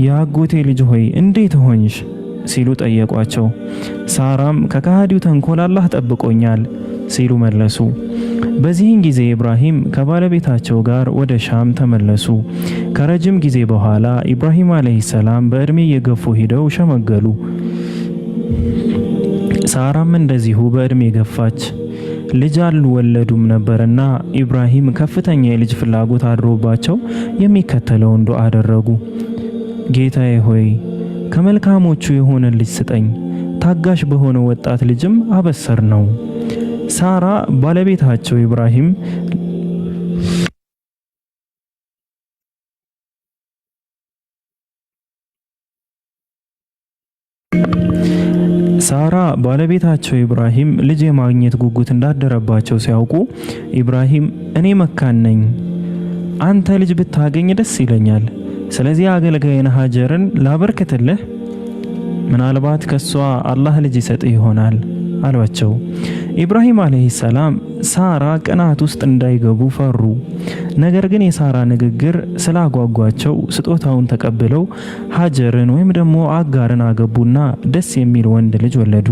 የአጎቴ ልጅ ሆይ እንዴት ሆንሽ ሲሉ ጠየቋቸው። ሳራም ከከሃዲው ተንኮል አላህ ጠብቆኛል ሲሉ መለሱ። በዚህን ጊዜ ኢብራሂም ከባለቤታቸው ጋር ወደ ሻም ተመለሱ። ከረጅም ጊዜ በኋላ ኢብራሂም ዓለይሂ ሰላም በእድሜ እየገፉ ሂደው ሸመገሉ። ሳራም እንደዚሁ በእድሜ ገፋች። ልጅ አልወለዱም ነበርና ኢብራሂም ከፍተኛ የልጅ ፍላጎት አድሮባቸው የሚከተለውን ዱዓ አደረጉ። ጌታዬ ሆይ፣ ከመልካሞቹ የሆነ ልጅ ስጠኝ፣ ታጋሽ በሆነ ወጣት ልጅም አበሰር ነው። ሳራ ባለቤታቸው ኢብራሂም ሳራ ባለቤታቸው ኢብራሂም ልጅ የማግኘት ጉጉት እንዳደረባቸው ሲያውቁ ኢብራሂም እኔ መካን ነኝ፣ አንተ ልጅ ብታገኝ ደስ ይለኛል። ስለዚህ አገልጋይን ሀጀርን ላበርክትልህ፣ ምናልባት ከሷ አላህ ልጅ ይሰጥህ ይሆናል አሏቸው። ኢብራሂም ዓለይሂ ሰላም ሳራ ቅናት ውስጥ እንዳይገቡ ፈሩ። ነገር ግን የሳራ ንግግር ስላጓጓቸው ስጦታውን ተቀብለው ሀጀርን ወይም ደግሞ አጋርን አገቡና ደስ የሚል ወንድ ልጅ ወለዱ።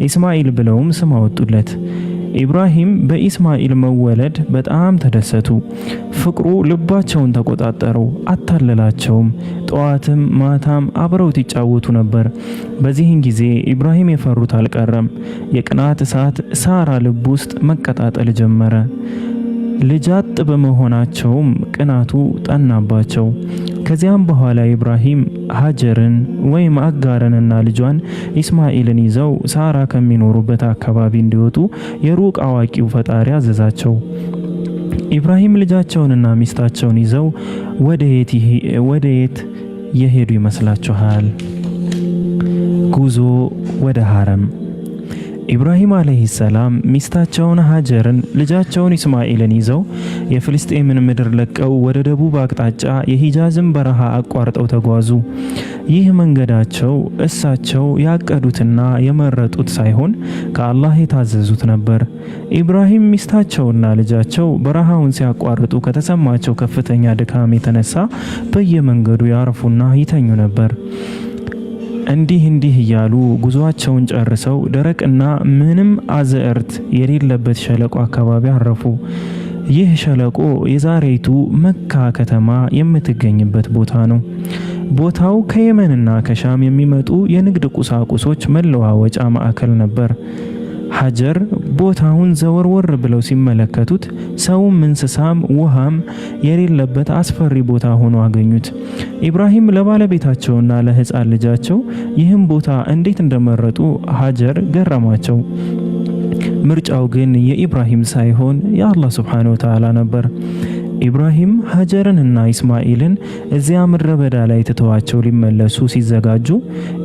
ኢስማኤል ብለውም ስም አወጡለት። ኢብራሂም በኢስማኤል መወለድ በጣም ተደሰቱ። ፍቅሩ ልባቸውን ተቆጣጠረው፣ አታለላቸውም። ጠዋትም ማታም አብረውት ይጫወቱ ነበር። በዚህን ጊዜ ኢብራሂም የፈሩት አልቀረም። የቅናት እሳት ሳራ ልብ ውስጥ መቀጣጠል ጀመረ። ልጅ አጥ በመሆናቸውም ቅናቱ ጠናባቸው። ከዚያም በኋላ ኢብራሂም ሀጀርን ወይም አጋርንና ልጇን ኢስማኤልን ይዘው ሳራ ከሚኖሩበት አካባቢ እንዲወጡ የሩቅ አዋቂው ፈጣሪ አዘዛቸው። ኢብራሂም ልጃቸውንና ሚስታቸውን ይዘው ወደ የት የሄዱ ይመስላችኋል? ጉዞ ወደ ሀረም። ኢብራሂም ዓለይሂ ሰላም ሚስታቸውን ሀጀርን ልጃቸውን ኢስማኤልን ይዘው የፍልስጤምን ምድር ለቀው ወደ ደቡብ አቅጣጫ የሂጃዝን በረሃ አቋርጠው ተጓዙ። ይህ መንገዳቸው እሳቸው ያቀዱትና የመረጡት ሳይሆን ከአላህ የታዘዙት ነበር። ኢብራሂም ሚስታቸውና ልጃቸው በረሃውን ሲያቋርጡ ከተሰማቸው ከፍተኛ ድካም የተነሳ በየመንገዱ ያርፉና ይተኙ ነበር። እንዲህ እንዲህ እያሉ ጉዞአቸውን ጨርሰው ደረቅና ምንም አዝዕርት የሌለበት ሸለቆ አካባቢ አረፉ። ይህ ሸለቆ የዛሬይቱ መካ ከተማ የምትገኝበት ቦታ ነው። ቦታው ከየመንና ከሻም የሚመጡ የንግድ ቁሳቁሶች መለዋወጫ ማዕከል ነበር። ሀጀር ቦታውን ዘወርወር ብለው ሲመለከቱት ሰውም እንስሳም ውሃም የሌለበት አስፈሪ ቦታ ሆኖ አገኙት። ኢብራሂም ለባለቤታቸውና ለሕፃን ልጃቸው ይህም ቦታ እንዴት እንደመረጡ ሀጀር ገረማቸው። ምርጫው ግን የኢብራሂም ሳይሆን የአላህ ሱብሓነሁ ወተዓላ ነበር። ኢብራሂም ሀጀርንና ኢስማኤልን እዚያ ምድረ በዳ ላይ ትተዋቸው ሊመለሱ ሲዘጋጁ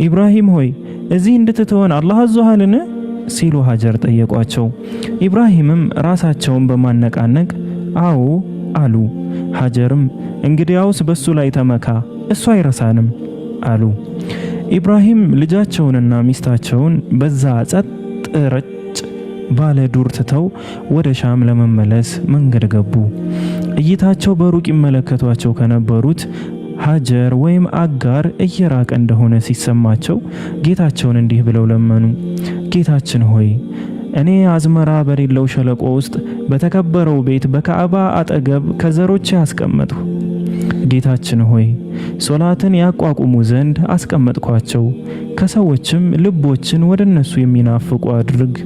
ኢብራሂም ሆይ፣ እዚህ እንድትተወን አላህ አዞሃልን? ሲሉ ሀጀር ጠየቋቸው። ኢብራሂምም ራሳቸውን በማነቃነቅ አዎ አሉ። ሀጀርም እንግዲያውስ በሱ ላይ ተመካ፣ እሱ አይረሳንም አሉ። ኢብራሂም ልጃቸውንና ሚስታቸውን በዛ ጸጥ ረጭ ባለ ዱር ትተው ወደ ሻም ለመመለስ መንገድ ገቡ። እይታቸው በሩቅ ይመለከቷቸው ከነበሩት ሀጀር ወይም አጋር እየራቀ እንደሆነ ሲሰማቸው ጌታቸውን እንዲህ ብለው ለመኑ። ጌታችን ሆይ፣ እኔ አዝመራ በሌለው ሸለቆ ውስጥ በተከበረው ቤት በካዕባ አጠገብ ከዘሮቼ አስቀመጥሁ። ጌታችን ሆይ፣ ሶላትን ያቋቁሙ ዘንድ አስቀመጥኳቸው። ከሰዎችም ልቦችን ወደ እነሱ የሚናፍቁ አድርግ።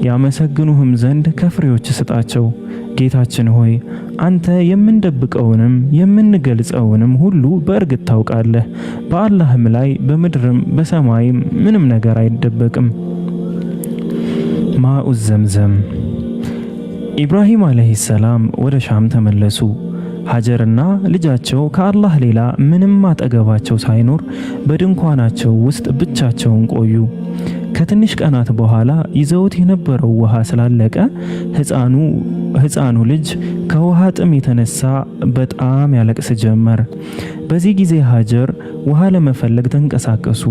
ያመሰግኑህም ዘንድ ከፍሬዎች ስጣቸው። ጌታችን ሆይ፣ አንተ የምንደብቀውንም የምንገልጸውንም ሁሉ በእርግጥ ታውቃለህ። በአላህም ላይ በምድርም በሰማይም ምንም ነገር አይደበቅም። ማኡ ዘምዘም። ኢብራሂም ዓለይሂ ሰላም ወደ ሻም ተመለሱ። ሀጀርና ልጃቸው ከአላህ ሌላ ምንም አጠገባቸው ሳይኖር በድንኳናቸው ውስጥ ብቻቸውን ቆዩ። ከትንሽ ቀናት በኋላ ይዘውት የነበረው ውሃ ስላለቀ ሕፃኑ ልጅ ከውሃ ጥም የተነሳ በጣም ያለቅስ ጀመር። በዚህ ጊዜ ሀጀር ውሃ ለመፈለግ ተንቀሳቀሱ።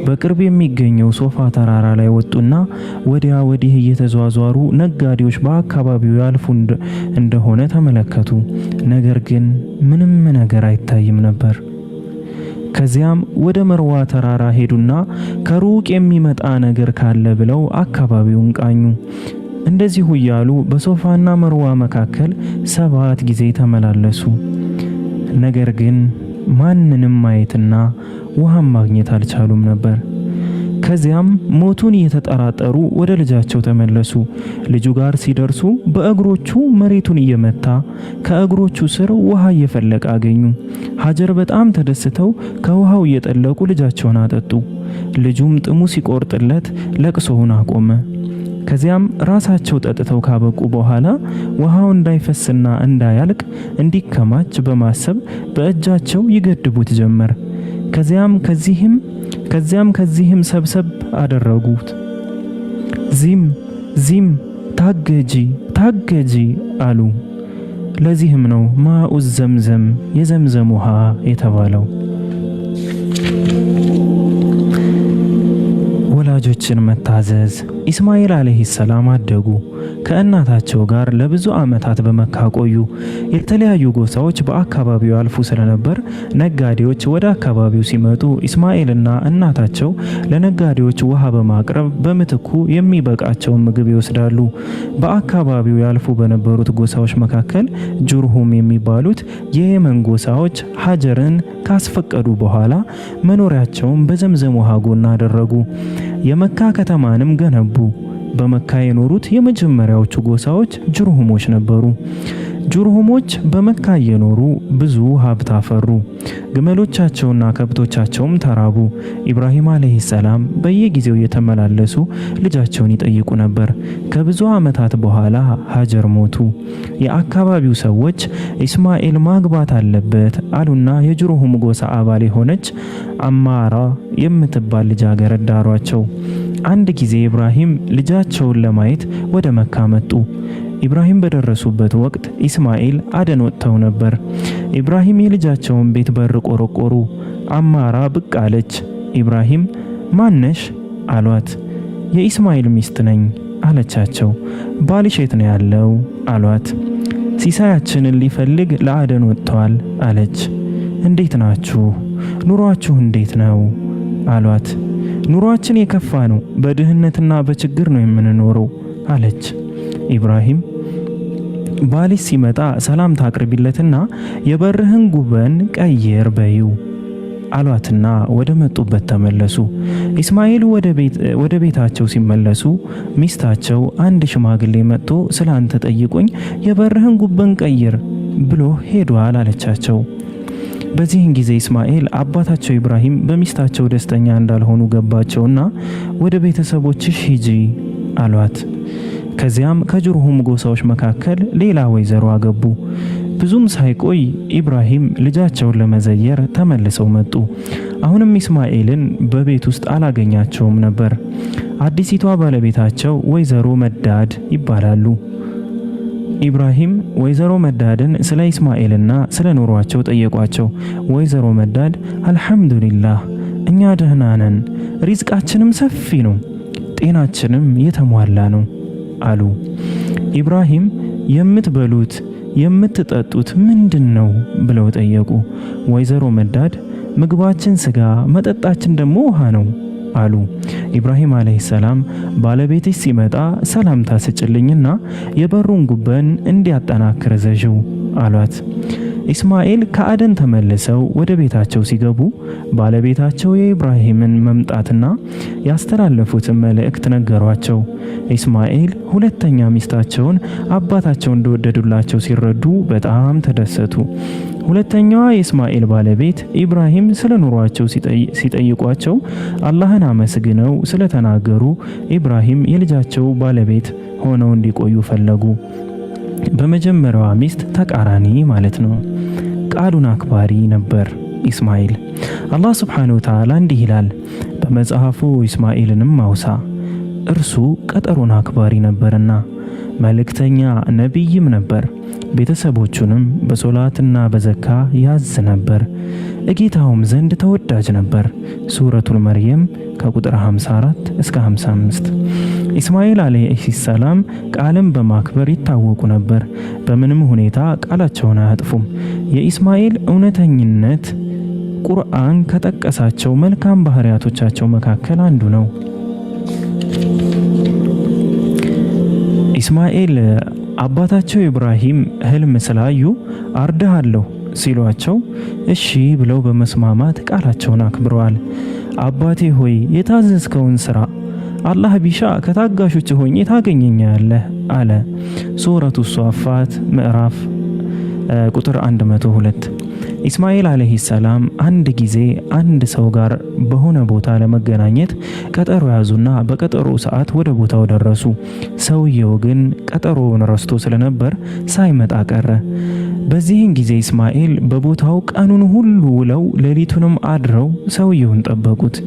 በቅርብ የሚገኘው ሶፋ ተራራ ላይ ወጡና ወዲያ ወዲህ እየተዟዟሩ ነጋዴዎች በአካባቢው ያልፉ እንደሆነ ተመለከቱ። ነገር ግን ምንም ነገር አይታይም ነበር። ከዚያም ወደ መርዋ ተራራ ሄዱና ከሩቅ የሚመጣ ነገር ካለ ብለው አካባቢውን ቃኙ። እንደዚሁ እያሉ በሶፋና መርዋ መካከል 7 ጊዜ ተመላለሱ። ነገር ግን ማንንም ማየትና ውሃም ማግኘት አልቻሉም ነበር። ከዚያም ሞቱን እየተጠራጠሩ ወደ ልጃቸው ተመለሱ። ልጁ ጋር ሲደርሱ በእግሮቹ መሬቱን እየመታ ከእግሮቹ ስር ውሃ እየፈለቀ አገኙ። ሀጀር በጣም ተደስተው ከውሃው እየጠለቁ ልጃቸውን አጠጡ። ልጁም ጥሙ ሲቆርጥለት ለቅሶውን አቆመ። ከዚያም ራሳቸው ጠጥተው ካበቁ በኋላ ውሃው እንዳይፈስና እንዳያልቅ እንዲከማች በማሰብ በእጃቸው ይገድቡት ጀመር። ከዚያም ከዚህም ሰብሰብ አደረጉት። ዚም ዚም ታገጂ ታገጂ አሉ። ለዚህም ነው ማኡ ዘምዘም የዘምዘም ውሃ የተባለው። ወላጆችን መታዘዝ። ኢስማኤል ዓለይሂ ሰላም አደጉ። ከእናታቸው ጋር ለብዙ ዓመታት በመካ ቆዩ። የተለያዩ ጎሳዎች በአካባቢው ያልፉ ስለነበር ነጋዴዎች ወደ አካባቢው ሲመጡ ኢስማኤልና እናታቸው ለነጋዴዎች ውሃ በማቅረብ በምትኩ የሚበቃቸውን ምግብ ይወስዳሉ። በአካባቢው ያልፉ በነበሩት ጎሳዎች መካከል ጁርሁም የሚባሉት የየመን ጎሳዎች ሀጀርን ካስፈቀዱ በኋላ መኖሪያቸውን በዘምዘም ውሃ ጎን አደረጉ። የመካ ከተማንም ገነቡ። በመካ የኖሩት የመጀመሪያዎቹ ጎሳዎች ጁርሁሞች ነበሩ። ጁርሁሞች በመካ እየኖሩ ብዙ ሀብት አፈሩ። ግመሎቻቸውና ከብቶቻቸውም ተራቡ። ኢብራሂም ዓለይሂ ሰላም በየጊዜው እየተመላለሱ ልጃቸውን ይጠይቁ ነበር። ከብዙ ዓመታት በኋላ ሀጀር ሞቱ። የአካባቢው ሰዎች ኢስማኤል ማግባት አለበት አሉና የጁርሁም ጎሳ አባል የሆነች አማራ የምትባል ልጃገረድ ዳሯቸው። አንድ ጊዜ ኢብራሂም ልጃቸውን ለማየት ወደ መካ መጡ። ኢብራሂም በደረሱበት ወቅት ኢስማኤል አደን ወጥተው ነበር። ኢብራሂም የልጃቸውን ቤት በር ቆረቆሩ። አማራ ብቅ አለች። ኢብራሂም ማነሽ አሏት። የኢስማኤል ሚስት ነኝ አለቻቸው። ባልሽ የት ነው ያለው አሏት። ሲሳያችንን ሊፈልግ ለአደን ወጥተዋል አለች። እንዴት ናችሁ? ኑሯችሁ እንዴት ነው አሏት። ኑሯችን የከፋ ነው፣ በድህነትና በችግር ነው የምንኖረው አለች። ኢብራሂም ባልሽ ሲመጣ ሰላምታ አቅርቢለትና የበርህን ጉበን ቀይር በይው አሏትና ወደ መጡበት ተመለሱ። ኢስማኤል ወደ ቤታቸው ሲመለሱ ሚስታቸው አንድ ሽማግሌ መጥቶ ስለ አንተ ጠይቆኝ የበርህን ጉበን ቀይር ብሎ ሄዷል አለቻቸው። በዚህን ጊዜ ኢስማኤል አባታቸው ኢብራሂም በሚስታቸው ደስተኛ እንዳልሆኑ ገባቸውና ወደ ቤተሰቦችሽ ሂጂ አሏት። ከዚያም ከጅርሁም ጎሳዎች መካከል ሌላ ወይዘሮ አገቡ። ብዙም ሳይቆይ ኢብራሂም ልጃቸውን ለመዘየር ተመልሰው መጡ። አሁንም ኢስማኤልን በቤት ውስጥ አላገኛቸውም ነበር። አዲሲቷ ባለቤታቸው ወይዘሮ መዳድ ይባላሉ። ኢብራሂም ወይዘሮ መዳድን ስለ ኢስማኤልና ስለ ኑሯቸው ጠየቋቸው። ወይዘሮ መዳድ አልሐምዱሊላህ እኛ ደህና ነን፣ ሪዝቃችንም ሰፊ ነው፣ ጤናችንም የተሟላ ነው አሉ። ኢብራሂም የምትበሉት የምትጠጡት ምንድን ነው ብለው ጠየቁ። ወይዘሮ መዳድ ምግባችን ስጋ፣ መጠጣችን ደግሞ ውሃ ነው አሉ። ኢብራሂም ዓለይሂ ሰላም ባለቤትሽ ሲመጣ ሰላምታ ስጭልኝና የበሩን ጉበን እንዲያጠናክር ዘዥው አሏት። ኢስማኤል ከአደን ተመልሰው ወደ ቤታቸው ሲገቡ ባለቤታቸው የኢብራሂምን መምጣትና ያስተላለፉትን መልእክት ነገሯቸው። ኢስማኤል ሁለተኛ ሚስታቸውን አባታቸው እንደወደዱላቸው ሲረዱ በጣም ተደሰቱ። ሁለተኛዋ የእስማኤል ባለቤት ኢብራሂም ስለ ኑሯቸው ሲጠይቋቸው አላህን አመስግነው ስለተናገሩ ኢብራሂም የልጃቸው ባለቤት ሆነው እንዲቆዩ ፈለጉ። በመጀመሪያዋ ሚስት ተቃራኒ ማለት ነው። ቃሉን አክባሪ ነበር ኢስማኤል። አላህ ስብሓነሁ ወተዓላ እንዲህ ይላል በመጽሐፉ ኢስማኤልንም አውሳ፣ እርሱ ቀጠሮን አክባሪ ነበርና መልእክተኛ ነቢይም ነበር። ቤተሰቦቹንም በሶላትና በዘካ ያዝ ነበር፣ እጌታውም ዘንድ ተወዳጅ ነበር። ሱረቱል መርየም ከቁጥር 54 እስከ 55። ኢስማኤል ዓለይሂ ሰላም ቃልን በማክበር ይታወቁ ነበር። በምንም ሁኔታ ቃላቸውን አያጥፉም። የኢስማኤል እውነተኝነት ቁርአን ከጠቀሳቸው መልካም ባህሪያቶቻቸው መካከል አንዱ ነው። ኢስማኤል አባታቸው ኢብራሂም ህልም ስላዩ አርድሃለሁ ሲሏቸው እሺ ብለው በመስማማት ቃላቸውን አክብረዋል። አባቴ ሆይ የታዘዝከውን ስራ፣ አላህ ቢሻ ከታጋሾች ሆኜ ታገኘኛለህ አለ። ሱረቱ ሷፋት ምዕራፍ ቁጥር 102። ኢስማኤል አለይሂ ሰላም አንድ ጊዜ አንድ ሰው ጋር በሆነ ቦታ ለመገናኘት ቀጠሮ ያዙና በቀጠሮ ሰዓት ወደ ቦታው ደረሱ። ሰውየው ግን ቀጠሮውን ረስቶ ስለነበር ሳይመጣ ቀረ። በዚህን ጊዜ ኢስማኤል በቦታው ቀኑን ሁሉ ውለው ሌሊቱንም አድረው ሰውየውን ጠበቁት።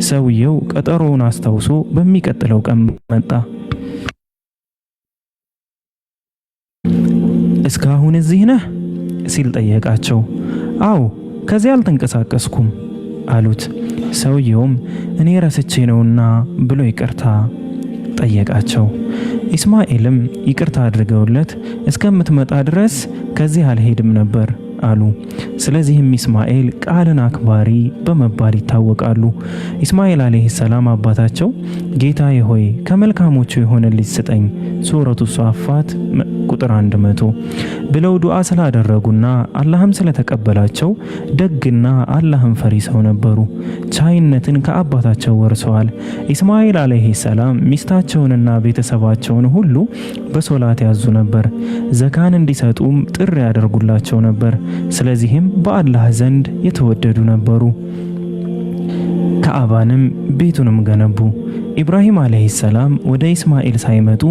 ሰውየው ቀጠሮውን አስታውሶ በሚቀጥለው ቀን መጣ። እስካሁን እዚህ ነህ ሲል ጠየቃቸው። አዎ ከዚያ አልተንቀሳቀስኩም አሉት። ሰውየውም እኔ ረስቼ ነውና ብሎ ይቅርታ ጠየቃቸው። ኢስማኤልም ይቅርታ አድርገውለት እስከምትመጣ ድረስ ከዚህ አልሄድም ነበር አሉ። ስለዚህም ኢስማኤል ቃልን አክባሪ በመባል ይታወቃሉ። ኢስማኤል አለይሂ ሰላም አባታቸው ጌታዬ ሆይ ከመልካሞቹ የሆነ ልጅ ስጠኝ፣ ሱረቱ ሷፋት ቁጥር 100 ብለው ዱዓ ስላደረጉና አላህም ስለተቀበላቸው ደግና አላህን ፈሪ ሰው ነበሩ። ቻይነትን ከአባታቸው ወርሰዋል። ኢስማኤል አለይሂ ሰላም ሚስታቸውንና ቤተሰባቸውን ሁሉ በሶላት ያዙ ነበር። ዘካን እንዲሰጡም ጥሪ ያደርጉላቸው ነበር። ስለዚህም በአላህ ዘንድ የተወደዱ ነበሩ። ከአባንም ቤቱንም ገነቡ። ኢብራሂም አለይሂ ሰላም ወደ ኢስማኤል ሳይመጡ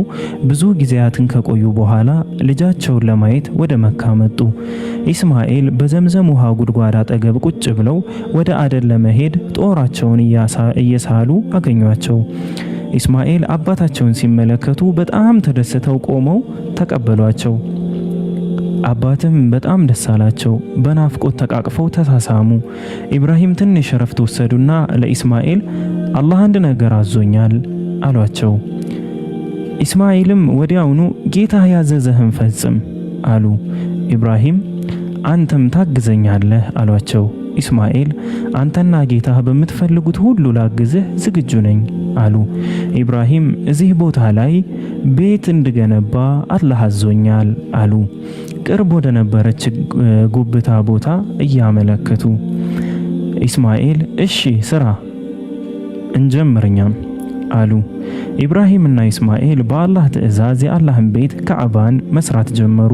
ብዙ ጊዜያትን ከቆዩ በኋላ ልጃቸውን ለማየት ወደ መካ መጡ። ኢስማኤል በዘምዘም ውሃ ጉድጓድ አጠገብ ቁጭ ብለው ወደ አደን ለመሄድ ጦራቸውን እየሳሉ አገኟቸው። ኢስማኤል አባታቸውን ሲመለከቱ በጣም ተደስተው ቆመው ተቀበሏቸው። አባትም በጣም ደስ አላቸው። በናፍቆት ተቃቅፈው ተሳሳሙ። ኢብራሂም ትንሽ እረፍት ወሰዱና ለኢስማኤል አላህ አንድ ነገር አዞኛል አሏቸው። ኢስማኤልም ወዲያውኑ ጌታህ ያዘዘህን ፈጽም አሉ። ኢብራሂም አንተም ታግዘኛለህ አሏቸው። ኢስማኤል አንተና ጌታህ በምትፈልጉት ሁሉ ላግዝህ ዝግጁ ነኝ አሉ። ኢብራሂም እዚህ ቦታ ላይ ቤት እንድገነባ አላህ አዞኛል አሉ። ቅርብ ወደ ነበረች ጉብታ ቦታ እያመለከቱ ኢስማኤል እሺ ስራ እንጀምርኛም አሉ። ኢብራሂምና ኢስማኤል በአላህ ትዕዛዝ የአላህን ቤት ካዕባን መስራት ጀመሩ።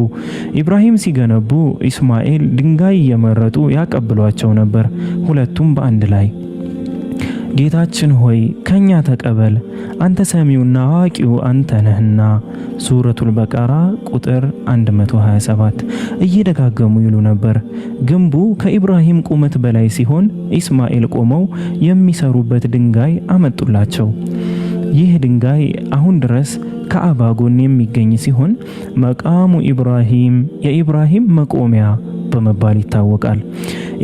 ኢብራሂም ሲገነቡ ኢስማኤል ድንጋይ እየመረጡ ያቀብሏቸው ነበር። ሁለቱም በአንድ ላይ ጌታችን ሆይ ከኛ ተቀበል፣ አንተ ሰሚውና አዋቂው አንተ ነህና። ሱረቱል በቀራ ቁጥር 127 እየደጋገሙ ይሉ ነበር። ግንቡ ከኢብራሂም ቁመት በላይ ሲሆን ኢስማኤል ቆመው የሚሰሩበት ድንጋይ አመጡላቸው። ይህ ድንጋይ አሁን ድረስ ከአባ ጎን የሚገኝ ሲሆን መቃሙ ኢብራሂም የኢብራሂም መቆሚያ በመባል ይታወቃል።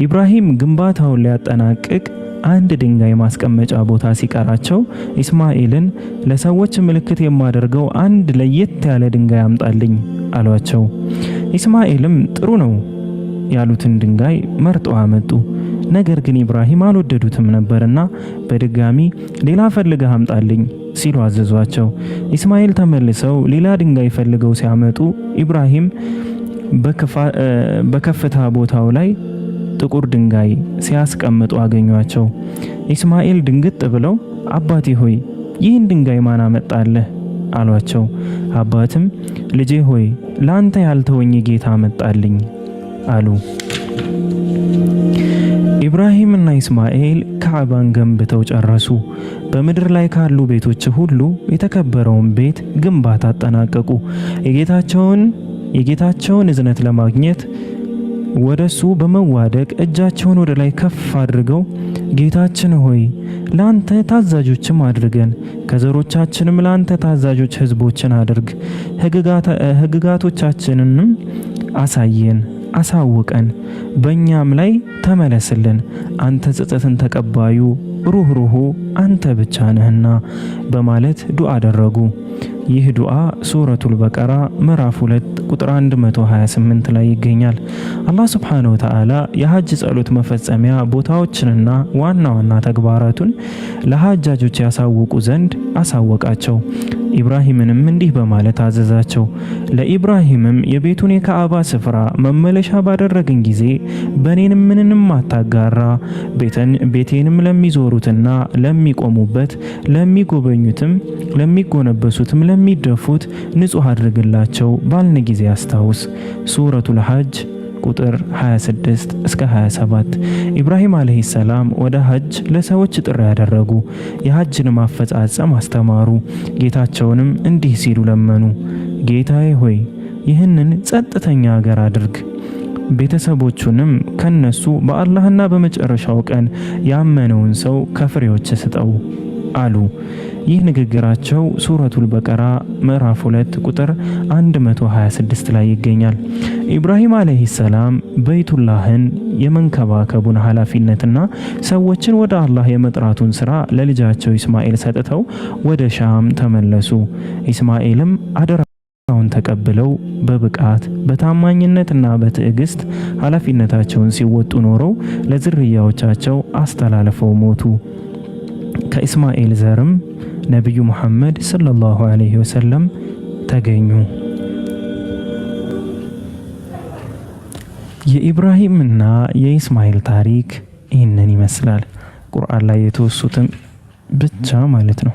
ኢብራሂም ግንባታውን ሊያጠናቅቅ አንድ ድንጋይ ማስቀመጫ ቦታ ሲቀራቸው ኢስማኤልን ለሰዎች ምልክት የማደርገው አንድ ለየት ያለ ድንጋይ አምጣልኝ አሏቸው። ኢስማኤልም ጥሩ ነው ያሉትን ድንጋይ መርጠው አመጡ። ነገር ግን ኢብራሂም አልወደዱትም ነበርና በድጋሚ ሌላ ፈልገህ አምጣልኝ ሲሉ አዘዟቸው። ኢስማኤል ተመልሰው ሌላ ድንጋይ ፈልገው ሲያመጡ ኢብራሂም በከፍታ ቦታው ላይ ጥቁር ድንጋይ ሲያስቀምጡ አገኟቸው። ኢስማኤል ድንግጥ ብለው አባቴ ሆይ ይህን ድንጋይ ማን አመጣልህ? አሏቸው። አባትም ልጄ ሆይ ላንተ ያልተወኝ ጌታ አመጣልኝ አሉ። ኢብራሂምና ኢስማኤል ካዕባን ገንብተው ጨረሱ። በምድር ላይ ካሉ ቤቶች ሁሉ የተከበረውን ቤት ግንባታ አጠናቀቁ። የጌታቸውን እዝነት ለማግኘት ወደሱ በመዋደቅ እጃቸውን ወደ ላይ ከፍ አድርገው ጌታችን ሆይ ለአንተ ታዛዦችም አድርገን ከዘሮቻችንም ለአንተ ታዛዦች ሕዝቦችን አድርግ፣ ሕግጋቶቻችንንም አሳየን አሳውቀን፣ በእኛም ላይ ተመለስልን፣ አንተ ጸጸትን ተቀባዩ ሩህሩሁ አንተ ብቻ ነህና በማለት ዱዓ አደረጉ። ይህ ዱዓ ሱረቱል በቀራ ምዕራፍ 2 ቁጥር 128 ላይ ይገኛል። አላህ ሱብሓነሁ ወተዓላ የሐጅ ጸሎት መፈጸሚያ ቦታዎችንና ዋና ዋና ተግባራቱን ለሐጃጆች ያሳውቁ ዘንድ አሳወቃቸው። ኢብራሂምንም እንዲህ በማለት አዘዛቸው። ለኢብራሂምም የቤቱን የካዕባ ስፍራ መመለሻ ባደረግን ጊዜ በኔንም ምንንም አታጋራ፣ ቤቴንም ለሚዞሩትና ለሚቆሙበት፣ ለሚጎበኙትም፣ ለሚጎነበሱትም፣ ለሚደፉት ንጹሕ አድርግላቸው ባልን ጊዜ አስታውስ። ሱረቱል ሐጅ ቁጥር 26 እስከ 27። ኢብራሂም ዓለይሂ ሰላም ወደ ሐጅ ለሰዎች ጥሪ ያደረጉ፣ የሐጅን ማፈጻጸም አስተማሩ። ጌታቸውንም እንዲህ ሲሉ ለመኑ፣ ጌታዬ ሆይ ይህንን ጸጥተኛ አገር አድርግ፣ ቤተሰቦቹንም ከነሱ በአላህና በመጨረሻው ቀን ያመነውን ሰው ከፍሬዎች ስጠው አሉ። ይህ ንግግራቸው ሱረቱል በቀራ ምዕራፍ 2 ቁጥር 126 ላይ ይገኛል። ኢብራሂም ዓለይሂ ሰላም በይቱላህን የመንከባከቡን ኃላፊነትና ሰዎችን ወደ አላህ የመጥራቱን ስራ ለልጃቸው ኢስማኤል ሰጥተው ወደ ሻም ተመለሱ። ኢስማኤልም አደራውን ተቀብለው በብቃት በታማኝነትና በትዕግስት ኃላፊነታቸውን ሲወጡ ኖረው ለዝርያዎቻቸው አስተላልፈው ሞቱ። ከኢስማኤል ዘርም ነቢዩ ሙሐመድ ሰለላሁ ዐለይሂ ወሰለም ተገኙ። የኢብራሂምና የኢስማኤል ታሪክ ይህንን ይመስላል። ቁርአን ላይ የተወሱትም ብቻ ማለት ነው።